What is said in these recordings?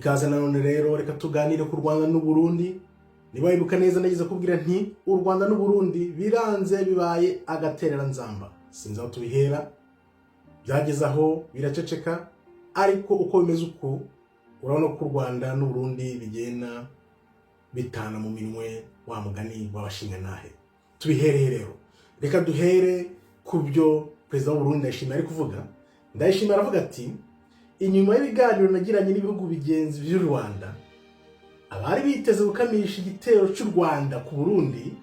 Ikaze nanone rero, reka tuganire ku Rwanda n'u Burundi. Niba wibuka neza, nageze kubwira nti u Rwanda n'u Burundi biranze, bibaye agatereranzamba. Sinzi aho tubihera, byageze aho biraceceka, ariko uko bimeze uku, urabona ko u Rwanda n'u Burundi bigenda bitana mu minwe, wa mugani w'abashingantahe. Tubihereye rero, reka duhere ku byo perezida w'u Burundi Ndayishimiye ari kuvuga. Ndayishimiye aravuga ati: "Inyuma y'ibiganiro nagiranye n'ibihugu bigenzi by'u Rwanda, abari biteze gukamisha igitero cy'u Rwanda ku Burundi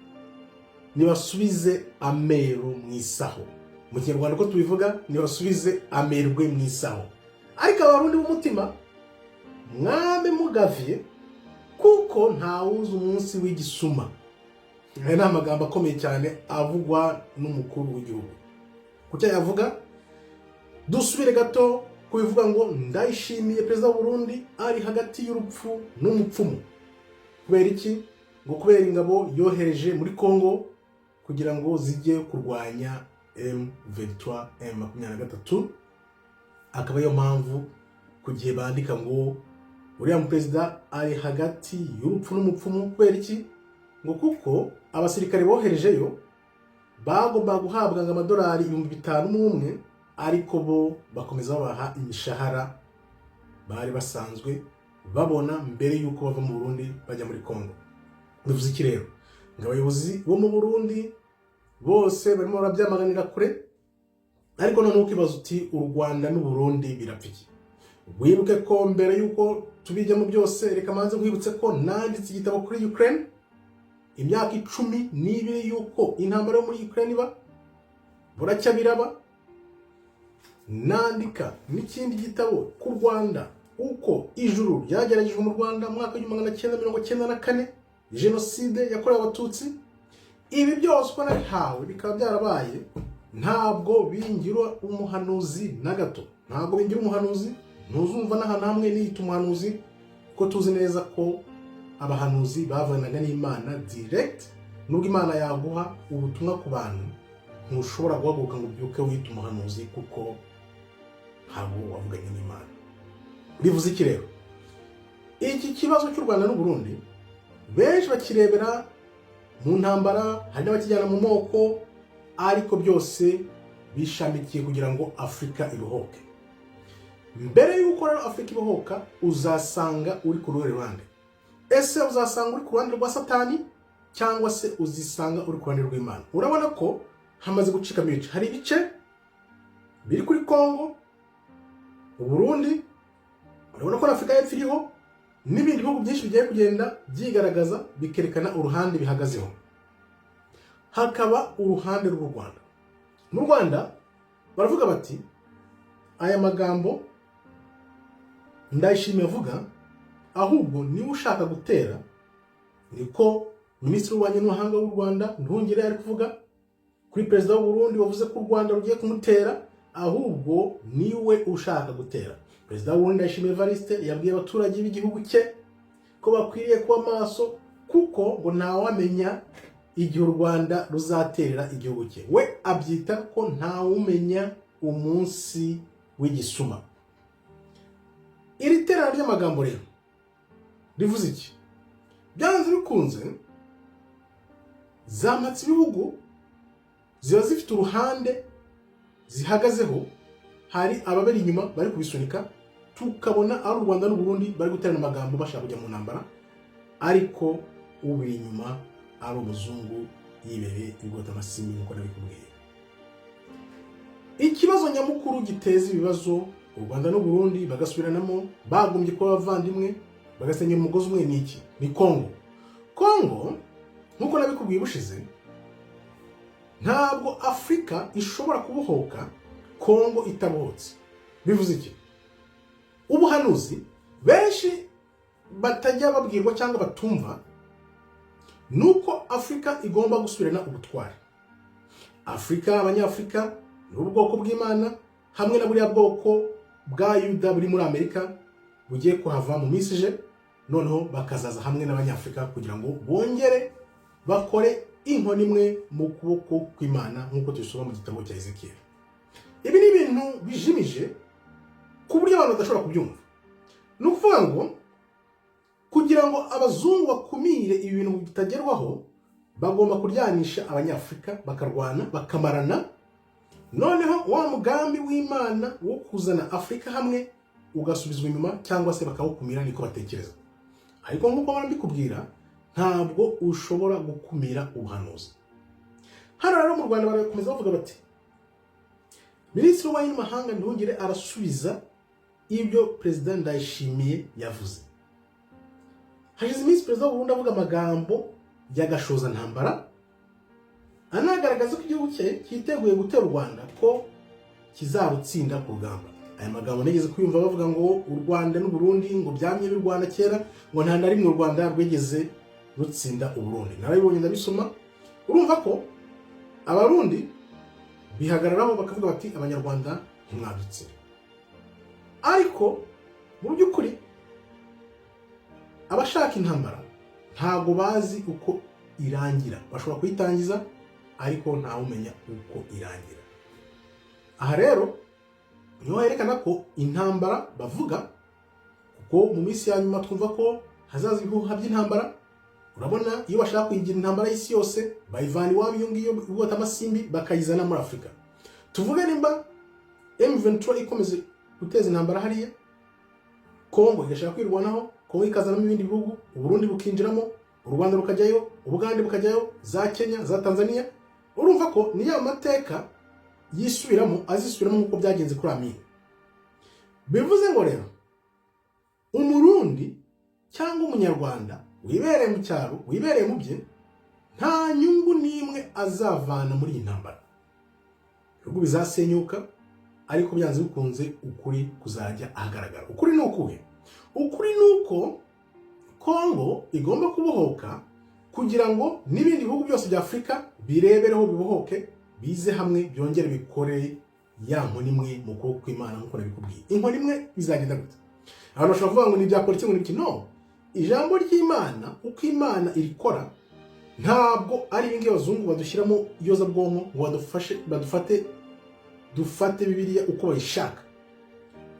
nibasubize ameru mu isaho." Mu Kinyarwanda uko tubivuga, nibasubize amerwe mu isaho. Ariko Abarundi b'umutima mwame mugavye, kuko ntawuzi umunsi w'igisuma. Aya ni amagambo akomeye cyane avugwa n'umukuru w'igihugu. Kuki ayavuga? Dusubire gato kubivuga ngo Ndayishimiye, perezida w'u Burundi, ari hagati y'urupfu n'umupfumu. Kubera iki? Ngo kubera ingabo yohereje muri Congo kugira ngo zijye kurwanya M23, M23, akaba ariyo mpamvu ku gihe bandika ngo uriya muperezida ari hagati y'urupfu n'umupfumu. Kubera iki? Ngo kuko abasirikare boherejeyo bagomba guhabwa ngo amadolari 5000 umwe, ariko bo bakomeza babaha imishahara bari basanzwe babona mbere y'uko bava mu Burundi bajya muri Congo. Bivuze iki rero? Ngo abayobozi bo mu Burundi bose barimo barabyamaganira kure. Ariko noneho ukibaza uti: "U Rwanda n'u Burundi birapfa iki?" Wibuke ko mbere y'uko tubijyamo byose, reka manze nkwibutse ko nanditse igitabo kuri Ukraine, imyaka 12 y'uko intambara yo muri Ukraine iba, buracya biraba. Nandika n'ikindi gitabo ku Rwanda, uko ijuru ryageragejwe mu Rwanda mu mwaka w'1994, jenoside yakorewe Abatutsi. Ibi byose uko nabihawe bikaba byarabaye, ntabwo bingira umuhanuzi na gato, ntabwo bingira umuhanuzi. Ntuzumva n'ahantu hamwe niyita umuhanuzi, kuko tuzi neza ko abahanuzi bavanaga n'Imana direct. Nubwo Imana yaguha ubutumwa ku bantu, ntushobora guhaguruka ngo ubyuke wita umuhanuzi, kuko ntabwo wavuganye n'Imana. Bivuze iki rero? Iki kibazo cy'u Rwanda n'u Burundi benshi bakirebera mu ntambara, hari n'abakijyana mu moko, ariko byose bishamikiye kugira ngo Afurika ibohoke. Mbere y'uko rero Afurika ibohoka, uzasanga uri ku ruhe ruhande? Ese uzasanga uri ku ruhande rwa Satani, cyangwa se uzisanga uri ku ruhande rw'Imana? Urabona ko hamaze gucikamo ibice. Hari ibice biri kuri Kongo, Uburundi, urabona ko na Afurika y'Epfo iriho, n'ibindi bihugu byinshi bigiye kugenda byigaragaza, bikerekana uruhande bihagazeho. Hakaba uruhande rw'u Rwanda. Mu Rwanda baravuga bati: "Aya magambo Ndayishimiye avuga, ahubwo niba ushaka gutera." Niko minisitiri w'ububanyi n'amahanga w'u Rwanda Nduhungirehe ari kuvuga kuri perezida w'u Burundi wavuze ko u Rwanda rugiye kumutera, ahubwo niwe ushaka gutera. Perezida w'u Burundi Ndayishimiye Evariste yabwiye abaturage b'igihugu cye ko bakwiriye kuba maso, kuko ngo ntawamenya igihe u Rwanda ruzaterera igihugu cye. We abyita ko ntawumenya umunsi w'igisuma. Iri terana ry'amagambo rero rivuze iki? Byanze bikunze zamatse ibihugu ziba zifite uruhande zihagazeho, hari ababari inyuma bari kubisunika, tukabona ari u Rwanda n'u Burundi bari guterana amagambo bashaka kujya mu ntambara, ariko ubiri inyuma ari umuzungu yibereye ibwotamasimbi, nk'uko nabikubwiye. Ikibazo nyamukuru giteza ibibazo u Rwanda n'u Burundi bagasubiranamo, bagombye kuba abavandimwe bagasenyera umugozi umwe, ni iki? Ni Kongo. Kongo, nk'uko nabikubwiye ubushize, ntabwo Afurika ishobora kubohoka Kongo itabohotse. Bivuze iki? Ubuhanuzi benshi batajya babwirwa cyangwa batumva ni uko Afurika igomba gusubirana ubutware. Afurika, Abanyafurika ni ubwoko bw'Imana, hamwe na buriya bwoko bwa Yuda buri muri Amerika bugiye kuhava mu minsi ije, noneho bakazaza hamwe n'Abanyafurika kugira ngo bongere bakore inkoni imwe mu kuboko kw'Imana, nk'uko tubisoma mu gitabo cya Ezekiel. Ibi ni ibintu bijimije ku buryo abantu badashobora kubyumva. Ni ukuvuga ngo Kugira ngo abazungu bakumire ibi bintu bitagerwaho, bagomba kuryanisha Abanyafurika, bakarwana, bakamarana. Noneho wa mugambi w'Imana wo kuzana Afurika hamwe ugasubizwa inyuma cyangwa se bakawukumira, niko batekereza. Ariko nk'uko mbikubwira, ntabwo ushobora gukumira ubuhanuzi. Hano rero mu Rwanda barakomeza bavuga bati: "Minisitiri w'Ububanyi n'Amahanga Nduhungire arasubiza ibyo Perezida Ndayishimiye yavuze." Hashize iminsi Perezida w'u Burundi avuga amagambo y'agashozantambara, anagaragaza ko igihugu cye cyiteguye gutera u Rwanda, ko kizarutsinda ku rugamba. Aya magambo nigeze kuyumva bavuga ngo u Rwanda n'u Burundi ngo byamye birwana kera, ngo nta na rimwe u Rwanda rwigeze rutsinda u Burundi. Narabibonye, ndabisoma. Urumva ko Abarundi bihagararaho, bakavuga bati: "Abanyarwanda ntimwadutsinda." Ariko mu by'ukuri abashaka intambara ntabwo bazi uko irangira. Bashobora kuyitangiza, ariko ntawumenya uko irangira. Aha rero niho herekana ko intambara bavuga, kuko mu minsi ya nyuma twumva ko hazaza ibihuha by'intambara. Urabona, iyo bashaka kuyigira intambara y'isi yose, bayivana iwabo iyo ngiyo ibwota amasimbi, bakayizana muri Afurika. Tuvuge nimba M23 ikomeza guteza intambara hariya, Kongo igashaka kwirwanaho, Kongo ikazanamo ibindi bihugu, Uburundi bukinjiramo, u Rwanda rukajyayo, Ubugande bukajyayo, za Kenya, za Tanzania, urumva ko ni ya mateka yisubiramo, azisubiramo nk'uko byagenze kuri Amini. Bivuze ngo rero Umurundi cyangwa Umunyarwanda wibereye mu cyaro, wibereye mu bye, nta nyungu n'imwe azavana muri iyi ntambara. Ibihugu bizasenyuka, ariko byanze bikunze ukuri kuzajya ahagaragara. Ukuri ni ukuhe? Ukuri ni uko Kongo igomba kubohoka kugira ngo n'ibindi bihugu byose bya Afurika birebereho, bibohoke, bize hamwe, byongere bikore ya nkoni imwe mu kuboko kw'Imana. Nk'uko nabikubwiye, inkoni imwe bizagenda gute? Abantu bashobora kuvuga ngo ni ibya politiki, ngo ni ibiki. No, ijambo ry'Imana, uko Imana irikora, ntabwo ari ibingibi abazungu badushyiramo iyozabwonko ngo badufashe, badufate, dufate Bibiliya uko bayishaka.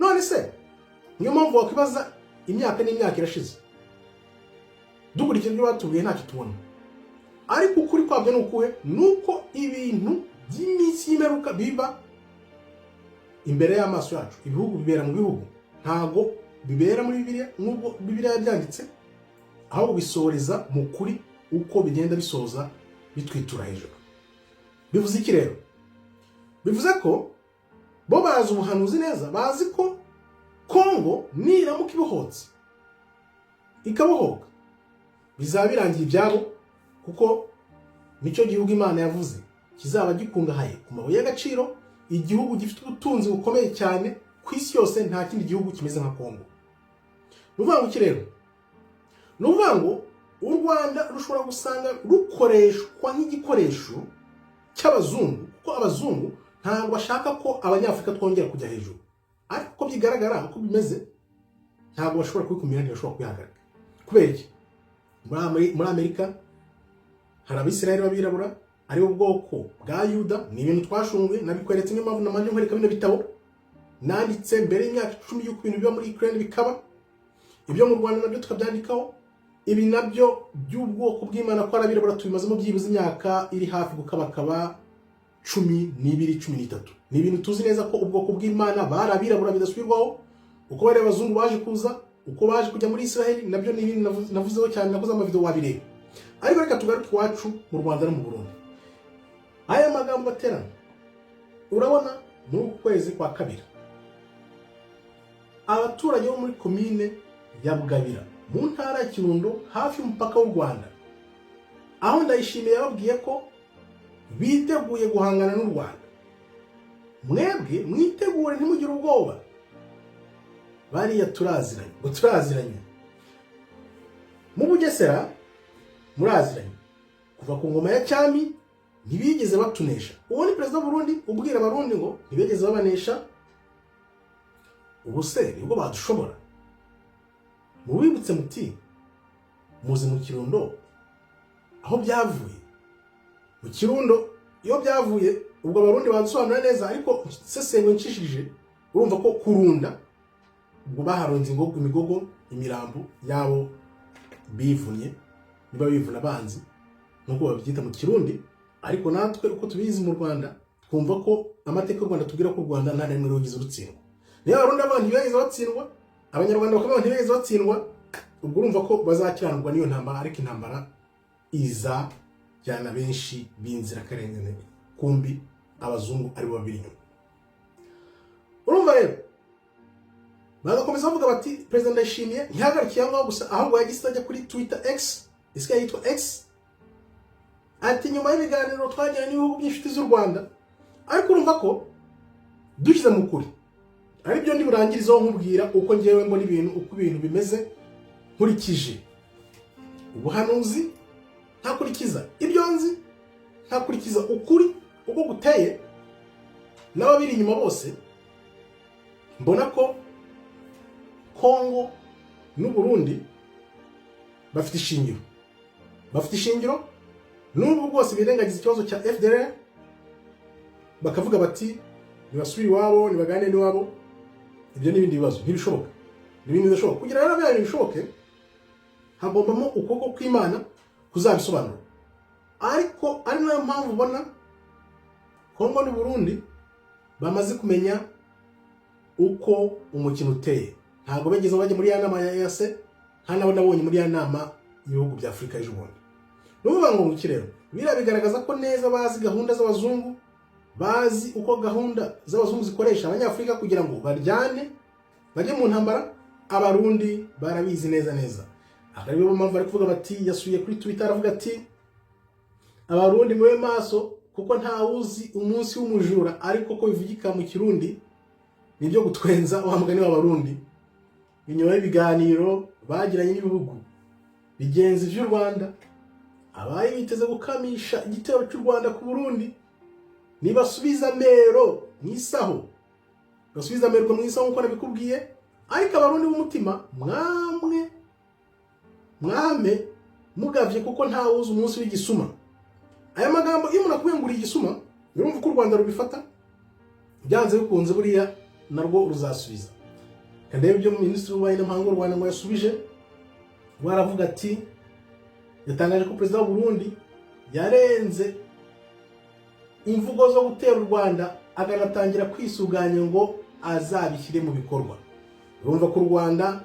None se niyo mpamvu wakwibaza, imyaka n'imyaka irashize dukurikije ibyo batubwiye, ntacyo tubona. Ariko ukuri kwabyo ni ukuhe? Ni uko ibintu by'iminsi y'imperuka biba imbere y'amaso yacu. Ibihugu bibera mu bihugu, ntabwo bibera muri Bibiliya nubwo Bibiliya yabyanditse, ahubwo bisoreza mu kuri uko bigenda bisoza bitwitura hejuru. Bivuze iki rero? Bivuze ko bo bazi ubuhanuzi neza, bazi ko Kongo niramuka ibohotse, ikabohoka, bizaba birangiye ibyabo, kuko nicyo gihugu Imana yavuze kizaba gikungahaye ku mabuye y'agaciro, igihugu gifite ubutunzi bukomeye cyane ku isi yose. Nta kindi gihugu kimeze nka Kongo. Ni ukuvuga ngo iki rero? Ni ukuvuga ngo u Rwanda rushobora gusanga rukoreshwa nk'igikoresho cy'abazungu, kuko abazungu ntabwo bashaka ko Abanyafurika twongera kujya hejuru. Ariko uko bigaragara, uko bimeze, ntabwo bashobora kubikumira, ntibashobora kubihagarika. Kubera iki? Muri Amerika hari Abisirayeli b'abirabura, ari bo bwoko bwa Yuda. Ni ibintu twashunguye, nabikweretse. Niyo mpamvu namanje nkwereka bino bitabo nanditse mbere y'imyaka 10 y'uko ibintu biba muri Ukraine bikaba, ibyo mu Rwanda nabyo tukabyandikaho, ibi nabyo by'ubwoko bw'Imana ko ari abirabura tubimazemo byibuze imyaka iri hafi gukabakaba 12, 13. Ni ibintu tuzi neza ko ubwoko bw'Imana bari abirabura bidasubirwaho. Uko bari abazungu baje kuza, uko baje kujya muri Israel, nabyo ni ibintu navuzeho cyane, nakoze amavideo, wabireba. Ariko reka tugaruke iwacu mu Rwanda no mu Burundi. Aya magambo baterana, urabona muri uku kwezi kwa kabiri abaturage bo muri komine ya Bugabira mu ntara ya Kirundo, hafi y'umupaka w'u Rwanda, aho Ndayishimiye yababwiye ko biteguye guhangana n'u Rwanda: "Mwebwe mwitegure, ntimugire ubwoba, bariya turaziranye." Ngo turaziranye mu Bugesera, muraziranye kuva ku ngoma ya cyami, ntibigeze batunesha. Uwo ni perezida w'u Burundi ubwira Abarundi ngo ntibigeze babanesha. Ubu se nibwo badushobora? Mubibutse muti: "Muzi mu Kirundo aho byavuye?" Mu Kirundo iyo byavuye, ubwo Abarundi badusobanura neza, ariko sesenguye nshishije, urumva ko kurunda, ubwo baharunze imigogo, imirambo yabo. Bivunye, niba bivuna abanzi nk'uko babyita mu Kirundi, ariko natwe uko tubizi mu Rwanda, twumva ko amateka y'u Rwanda tubwira ko u Rwanda nta na rimwe rugize rutsindwa. Niba Abarundi bavuga ntibigeze batsindwa, Abanyarwanda bakavuga ntibigeze batsindwa, ubwo urumva ko bazakiranurwa n'iyo ntambara. Ariko intambara iza jyana benshi b'inzirakarengane, kumbi abazungu aribo babiri inyuma. Urumva rero bagakomeza bavuga bati Perezida Ndayishimiye ntihagarikiye aho ngaho gusa, ahubwo yagize ajya kuri Twitter, X isigaye yitwa X, ati: "Nyuma y'ibiganiro twagiranye n'ibihugu by'inshuti z'u Rwanda." Ariko urumva ko dushyize mu kuri, aribyo ndi burangirizeho nkubwira uko ngewe mbona ibintu, uko ibintu bimeze, nkurikije ubuhanuzi, ntakurikiza ibyo nzi, ntakurikiza ukuri uko guteye n'ababiri inyuma bose, mbona ko Kongo n'u Burundi bafite ishingiro, bafite ishingiro nubwo bwose birengagiza ikibazo cya FDLR, bakavuga bati nibasubire iwabo, nibaganire n'iwabo. Ibyo n'ibindi bibazo ntibishoboka, ni ibintu bidashoboka. Kugira rero bya bintu bishoboke, hagombamo ukuboko kw'Imana kuzabisobanura. Ariko ari nayo mpamvu ubona Kongo n'u Burundi bamaze kumenya uko umukino uteye. Ntabwo bageze bajya muri ya nama ya EAC, nta nabo nabonye muri ya nama y'ibihugu bya Afurika ejo bundi. Ni ukuvuga ngo iki rero, biriya bigaragaza ko neza bazi gahunda z'abazungu, bazi uko gahunda z'abazungu zikoresha Abanyafurika kugira ngo baryane, bajye mu ntambara. Abarundi barabizi neza neza, akaba ariyo mpamvu bari kuvuga bati, yasuye kuri Twitter aravuga ati: "Abarundi mube maso kuko ntawuzi umunsi w'umujura." Ariko ko bivugika mu Kirundi, nibyo gutwenza wa mugani w'Abarundi. Inyuma y'ibiganiro bagiranye n'ibihugu bigenzi by'u Rwanda, abaye biteze gukamisha igitero cy'u Rwanda ku Burundi nibasubiza amero mu isaho, basubiza amerwe mu isaho nk'uko nabikubwiye. Ariko Abarundi b'umutima mwamwe mwame mugavye kuko ntawuzi umunsi w'igisuma. Aya magambo, iyo umuntu akubwiye ngo uri igisuma, urumva uko u Rwanda rubifata. Byanze bikunze buriya narwo ruzasubiza. Kandi ibyo Minisitiri w'Ububanyi n'Amahanga w'u Rwanda ngo yasubije, we aravuga ati yatangaje ko Perezida w'u Burundi yarenze imvugo zo gutera u Rwanda, akanatangira kwisuganya ngo azabishyire mu bikorwa. Urumva ko u Rwanda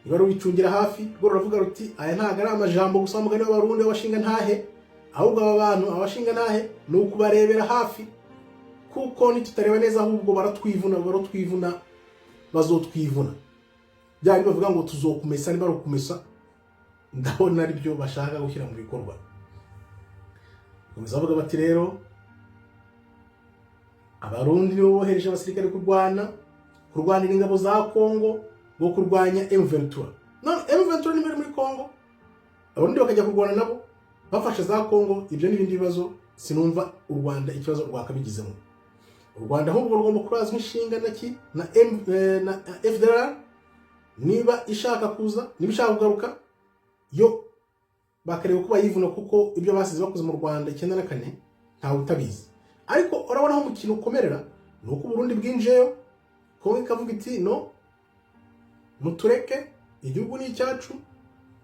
niba rubicungira hafi, rwo ruravuga ruti: "Aya ntabwo ari amajambo gusa, mugani w'Abarundi w'abashinga ntahe, ahubwo aba bantu abashinga ntahe ni ukubarebera hafi, kuko nitutareba neza ahubwo baratwivuna, baratwivuna, bazotwivuna." Bya bindi bavuga ngo tuzokumesa, niba ari ukumesa, ndabona ari byo bashaka gushyira mu bikorwa. Bakomeza bavuga bati rero Abarundi nibo bohereje abasirikare kurwana, kurwanira ingabo za Kongo, ngo kurwanya M23. None M23 niba iri muri Kongo, Abarundi bakajya kurwana nabo bafashe za Kongo, ibyo n'ibindi bibazo. Sinumva u Rwanda ikibazo rwakabigizemo. U Rwanda ahubwo rugomba kurazwa inshinga na ki na M, na FDLR. Niba ishaka kuza, niba ishaka kugaruka, yo bakareba uko bayivuna, kuko ibyo basize bakoze mu Rwanda 94 ntawe utabizi. Ariko urabona aho umukino ukomerera ni uko Burundi bwinjiyeyo, Kongo ikavuga iti: "No, mutureke, igihugu ni icyacu."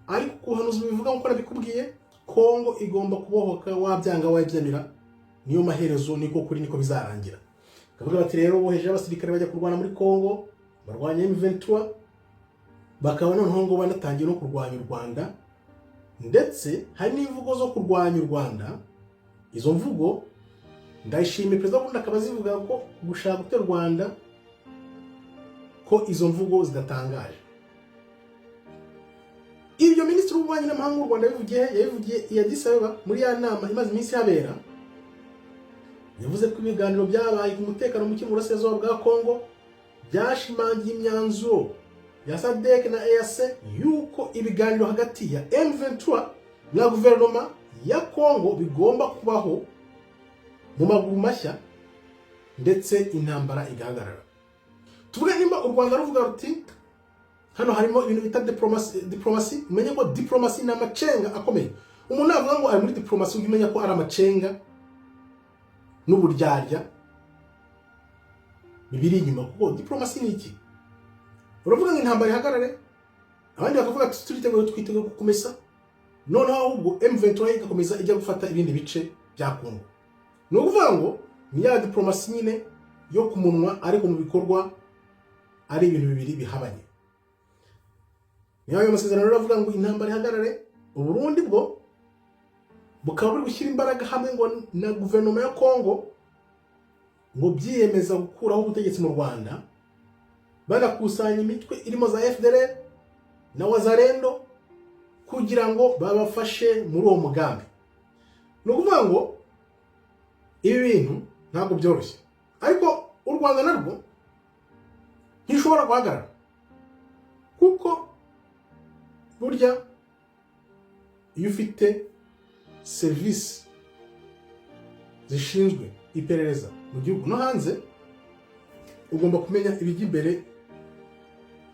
Ariko ubuhanuzi bivuga nk'uko nabikubwiye, Kongo igomba kubohoka, wabyanga wabyemera, niyo maherezo, niko kuri, niko bizarangira. Bakavuga bati rero boheje abasirikare bajya kurwana muri Kongo, barwanya M23, bakaba noneho ngo banatangiye no kurwanya u Rwanda, ndetse hari n'imvugo zo kurwanya u Rwanda. Izo mvugo Ndayishimiye Perezida w'u Burundi akaba azivuga ko gushaka gutera u Rwanda, ko izo mvugo zidatangaje. Ibyo Minisitiri w'Ububanyi n'Amahanga w'u Rwanda yabivugiye, yabivugiye i Addis Abeba muri ya nama imaze iminsi ihabera. Yavuze ko ibiganiro byabaye ku mutekano muke mu burasirazuba bwa Kongo byashimangiye imyanzuro ya SADC na EAC yuko ibiganiro hagati ya M23 na guverinoma ya Kongo bigomba kubaho mu maguru mashya, ndetse intambara igahagarara. Tuvuge nimba u Rwanda ruvuga ruti hano harimo ibintu bita diplomasi. Diplomasi, umenye ko diplomasi ni amacenga akomeye. Umuntu navuga ngo ari muri diplomasi, ujye umenya ko ari amacenga n'uburyarya bibiri inyuma, kuko diplomasi ni iki? Uravuga ngo intambara ihagarare. Abandi bakavuga ati turiteguye, twiteguye kukumesa. Noneho ahubwo M23 igakomeza ijya gufata ibindi bice bya Kongo. Ni ukuvuga ngo ni ya diplomasi nyine yo ku munwa, ariko mu bikorwa ari ibintu bibiri bihabanye. Niyo ayo masezerano rero avuga ngo intambara ihagarare. Uburundi bwo bukaba buri gushyira imbaraga hamwe ngo na guverinoma ya Kongo, ngo byiyemeza gukuraho ubutegetsi mu Rwanda, banakusanya imitwe irimo za FDLR na Wazalendo kugira ngo babafashe muri uwo mugambi. Ni ukuvuga ngo ibi bintu ntabwo byoroshye, ariko u Rwanda narwo ntirushobora guhagarara, kuko burya iyo ufite serivisi zishinzwe iperereza mu gihugu no hanze, ugomba kumenya ibijya imbere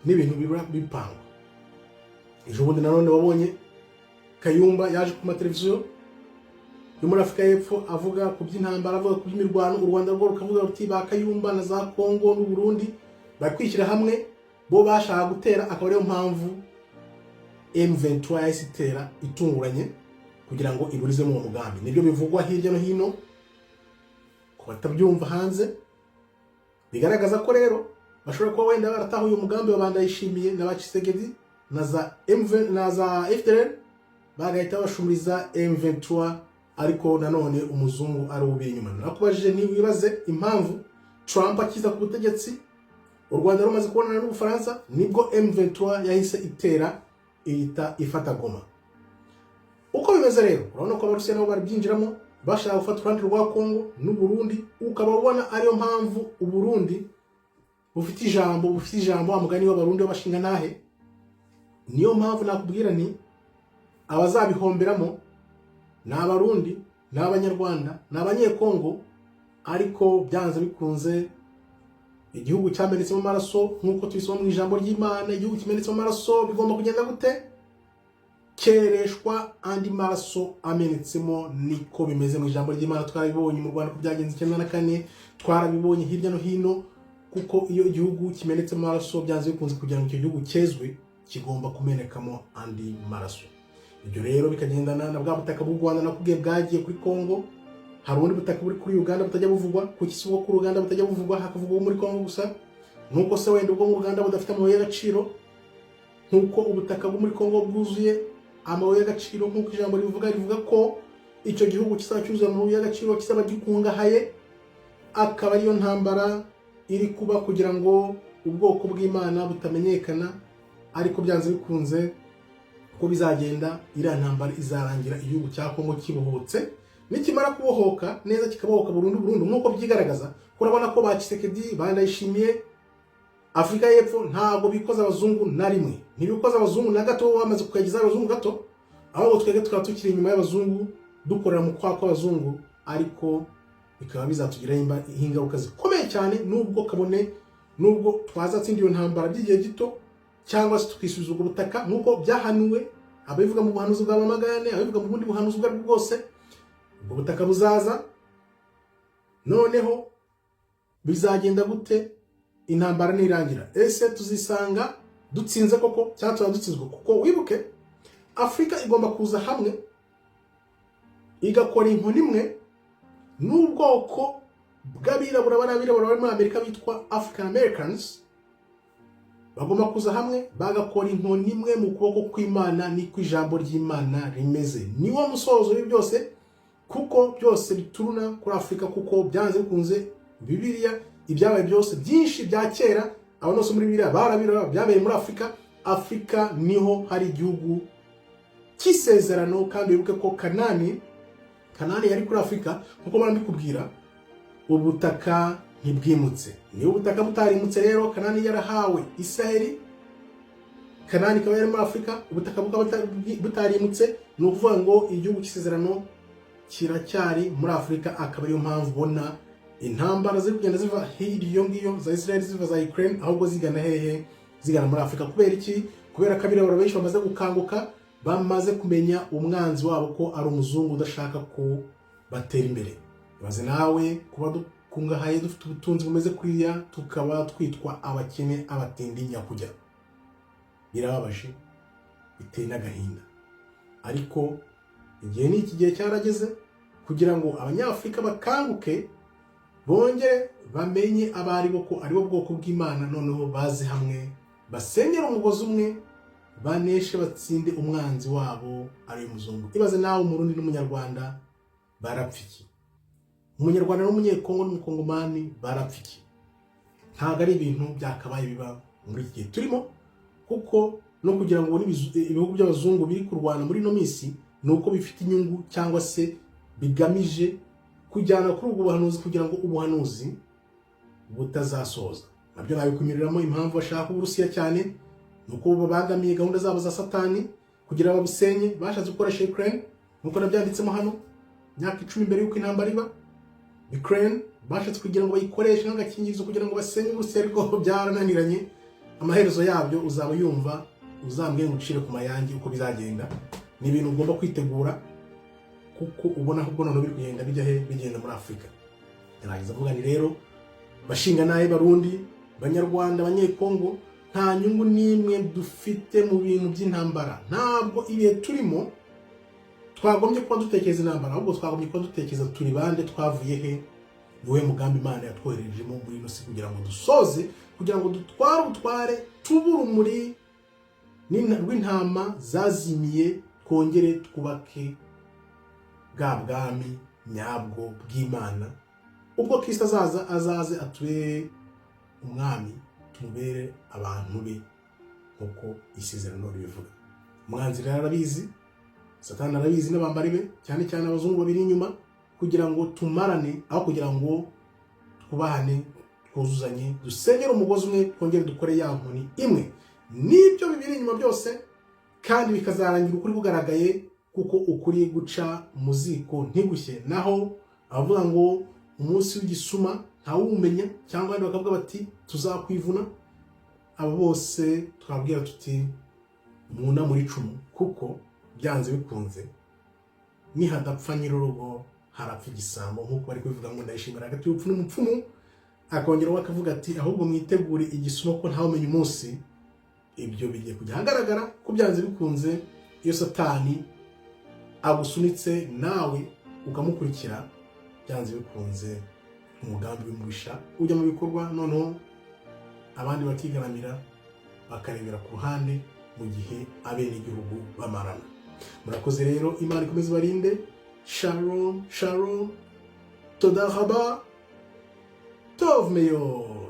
n'ibintu biba bipangwa. Ejo bundi nanone wabonye Kayumba yaje ku mateleviziyo yo muri Afurika y'Epfo avuga ku by'intambara, avuga ku by'imirwano. U Rwanda rwo rukavuga ruti ba Kayumba na za Kongo n'u Burundi bari kwishyira hamwe, bo bashaka gutera, akaba ariyo mpamvu M23 yahise itera itunguranye kugira ngo iburizemo uwo mugambi. Nibyo bivugwa hirya no hino ku batabyumva hanze. Bigaragaza ko rero bashobora kuba wenda baratahuye umugambi wa ba Ndayishimiye na ba Tshisekedi na za MV na za FDLR, bagahita bashumuriza M23, ariko nanone umuzungu ari ubiri inyuma. Nakubajije ntiwibaze impamvu Trump akiza ku butegetsi, u Rwanda rumaze kubonana n'Ubufaransa, nibwo M23 yahise itera, ihita ifata Goma. Uko bimeze rero, urabona ko Abarusiya nabo barabyinjiramo, bashaka gufata uruhande rwa Kongo n'u Burundi. Ukaba ubona ariyo mpamvu u Burundi bufite ijambo, wa mugani w'Abarundi w'abashinga ntahe. Niyo mpamvu nakubwira nti abazabihomberamo ni Abarundi, ni Abanyarwanda, ni Abanyekongo. Ariko byanze bikunze, igihugu cyamenetsemo amaraso, nk'uko tubisoma mu ijambo ry'Imana, igihugu kimenetsemo amaraso bigomba kugenda gute? Kereshwa andi maraso amenetsemo. Niko bimeze mu ijambo ry'Imana. Twarabibonye mu Rwanda ko byagenze 94, twarabibonye hirya no hino, kuko iyo igihugu kimenetsemo amaraso, byanze bikunze kugira ngo icyo gihugu cyezwe kigomba kumenekamo andi maraso. Ibyo rero bikagendana na bwa butaka bw'u Rwanda nakubwiye bwagiye kuri Kongo. Hari ubundi butaka buri kuri Uganda butajya buvugwa. Kuki si ubwo kuri Uganda butajya buvugwa, hakavugwa muri Kongo gusa? Nuko se wenda ubwo mu Uganda budafite amabuye y'agaciro nk'uko ubutaka bwo muri Kongo bwuzuye amabuye y'agaciro, nk'uko ijambo rivuga ko icyo gihugu kizaba cyuzuye amabuye y'agaciro, kizaba gikungahaye? Akaba ariyo ntambara iri kuba kugira ngo ubwoko bw'Imana butamenyekana. Ariko byanze bikunze, uko bizagenda, iriya ntambara izarangira igihugu cya Kongo kibohotse. Nikimara kubohoka neza, kikabohoka burundu burundu nk'uko byigaragaza, urabona ko ba Tshisekedi, ba Ndayishimiye, Afurika y'Epfo ntabwo bikoza abazungu na rimwe, ntibikoza abazungu na gato. Bamaze kukagiza abazungu gato, ahubwo twebwe tukaba tukiri inyuma y'abazungu, dukorera mu kwaha kw'abazungu, ariko bikaba bizatugiraho ingaruka zikomeye cyane. Nubwo kabone nubwo twazatsinda iyo ntambara by'igihe gito, cyangwa se tukisubiza ubwo butaka nk'uko byahanuwe, ababivuga mu buhanuzi bwa Mamagane, ababivuga mu bundi buhanuzi ubwo aribwo bwose, ubwo butaka buzaza. Noneho bizagenda gute intambara nirangira? Ese tuzisanga dutsinze koko, cyangwa tuzaba dutsinzwe? Kuko wibuke, Afurika igomba kuza hamwe, igakora inkoni imwe n'ubwoko bw'abirabura. Bari abirabura bari muri Amerika bitwa African Americans, bagomba kuza hamwe bagakora inkoni imwe mu kuboko kw'Imana. Niko ijambo ry'Imana rimeze. Niwo musozo w'ibi byose, kuko byose bituruna kuri Afurika, kuko byanze bikunze Bibiliya, ibyabaye byose byinshi bya kera, abantu bose muri Bibiliya barabireba, byabereye muri Afurika. Afurika niho hari igihugu cy'isezerano. Kandi wibuke ko Kanani yari kuri Afurika, nkuko mbikubwira. Ubutaka ntibwimutse. Niba ubutaka butarimutse rero, Kanani yarahawe Israheli, Kanani ikaba yari muri Afurika, ubutaka bukaba butarimutse, ni ukuvuga ngo igihugu cy'isezerano kiracyari muri Afurika. Akaba ariyo mpamvu ubona intambara ziri kugenda ziva hirya iyo ngiyo za Israel, ziva za Ukraine, ahubwo zigana hehe? Zigana muri Afurika. Kubera iki? Kubera ko abirabura benshi bamaze gukanguka, bamaze kumenya umwanzi wabo ko ari umuzungu udashaka ko batera imbere. Ibaze nawe kuba dukungahaye, dufite ubutunzi bumeze kuriya, tukaba twitwa abakene, abatindi nyakujya. Birababaje. Biteye n'agahinda, ariko igihe ni iki, gihe cyarageze kugira ngo Abanyafurika bakanguke, bongere bamenye abo ari bo, ko aribo bwoko bw'Imana. Noneho baze hamwe, basenyere umugozi umwe, baneshe, batsinde umwanzi wabo ari muzungu. Ibaze nawe, Umurundi n'Umunyarwanda barapfa iki? Umunyarwanda n'Umunyekongo n'Umukongomani barapfa iki? Ntabwo ari ibintu byakabaye biba muri iki gihe turimo, kuko no kugira ngo ubone ibihugu by'abazungu biri kurwana muri ino minsi ni uko bifite inyungu cyangwa se bigamije kujyana kuri ubwo buhanuzi, kugira ngo ubuhanuzi butazasoza. Nabyo nabikunyuriramo. Impamvu bashaka Uburusiya cyane ni uko babangamiye gahunda zabo za Satani kugira ngo babusenye. Bashatse gukoresha Ukraine, nkuko nabyanditsemo hano imyaka 10 mbere y'uko intambara iba. Ukraine bashatse kugira ngo bayikoreshe nk'agakingirizo kugira ngo basenye Uburusiya, ariko byarananiranye. Amaherezo yabyo uzaba yumva, uzambwire ngo ucire ku mayange uko bizagenda. Ni ibintu ugomba kwitegura, kuko ubona ahubwo noneho biri kugenda bijya he? Bigenda muri Afurika. Yarangiza avuga ni rero, bashinga naye, Barundi, Banyarwanda, Abanyekongo, nta nyungu n'imwe dufite mu bintu by'intambara. Ntabwo ibihe turimo twagombye kuba dutekereza intambara, ahubwo twagombye kuba dutekereza turi bande, twavuye he, ni uwuhe mugambi Imana yatwoherejemo muri ino si, kugira ngo dusoze, kugira ngo dutware ubutware, tube urumuri rw'intama zazimiye, twongere twubake bwa bwami nyabwo bw'Imana. Ubwo Kristo azaza, azaze atubere umwami, tumubere abantu be, nk'uko isezerano ribivuga. Umwanzi rero arabizi, Satani arabizi n'abambari be, cyane cyane abazungu babiri inyuma, kugira ngo tumarane aho kugira ngo twubahane, twuzuzanye, dusenyere umugozi umwe, twongere dukore ya nkoni imwe. Nibyo bibiri inyuma byose, kandi bikazarangira ukuri kugaragaye, kuko ukuri guca mu ziko ntigushye. Naho abavuga ngo umunsi w'igisuma ntawumenya, cyangwa abandi bakavuga bati tuzakwivuna, abo bose twabwira tuti muna muri icumu, kuko byanze bikunze nihadapfa nyir'urugo harapfa igisambo, nk'uko bari kubivuga ngo ndayishimira hagati y'urupfu n'umupfumu. Akongeraho akavuga ati ahubwo mwitegure igisuma, ko ntawumenya umunsi. Ibyo bigiye kujya ahagaragara ko byanze bikunze iyo Satani agusunitse nawe ukamukurikira, byanze bikunze umugambi w'umubisha ujya mu bikorwa, noneho abandi bakigaramira bakarebera ku ruhande mu gihe abenegihugu bamarana. Murakoze rero, Imana ikomeze ibarinde. Shalom shalom, toda raba, tov meod.